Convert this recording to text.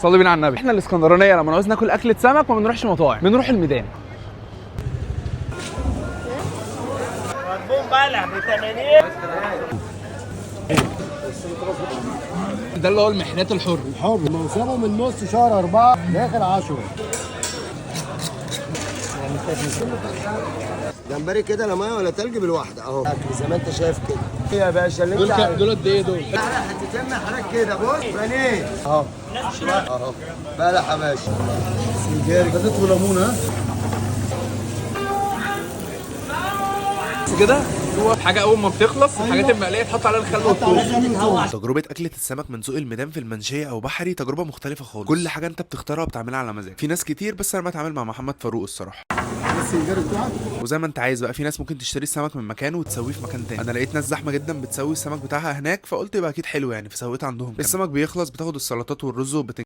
صلي بينا على النبي. احنا الاسكندرانية لما نعوز ناكل اكله سمك ما بنروحش مطاعم، بنروح الميدان. ده اللي هو المحنات الحر. الحر موسمه من نص شهر 4 لاخر 10. جمبري كده لا مية ولا تلج بالواحده اهو، اكل زي ما انت شايف كده يا باشا. اللي انت عايزه. دول قد ايه دول؟ احلى حتتين حضرتك كده، بص بانيه اهو اهو بلح يا باشا، سنجاري زيت وليمون. ها بس كده هو حاجة اول ما بتخلص الحاجات المقليه تحط عليها الخل والثوم. تجربة أكلة السمك من سوق الميدان في المنشية أو بحري تجربة مختلفة خالص. كل حاجة أنت بتختارها بتعملها على مزاجك. في ناس كتير بس أنا بتعامل مع محمد فاروق الصراحة. السنجاري بتاعك وزي ما انت عايز بقى، في ناس ممكن تشتري السمك من مكانه وتسويه في مكان تاني. انا لقيت ناس زحمة جدا بتسوي السمك بتاعها هناك، فقلت يبقى اكيد حلو يعني، فسويت عندهم. السمك بيخلص بتاخد السلطات والرز وبتنجان.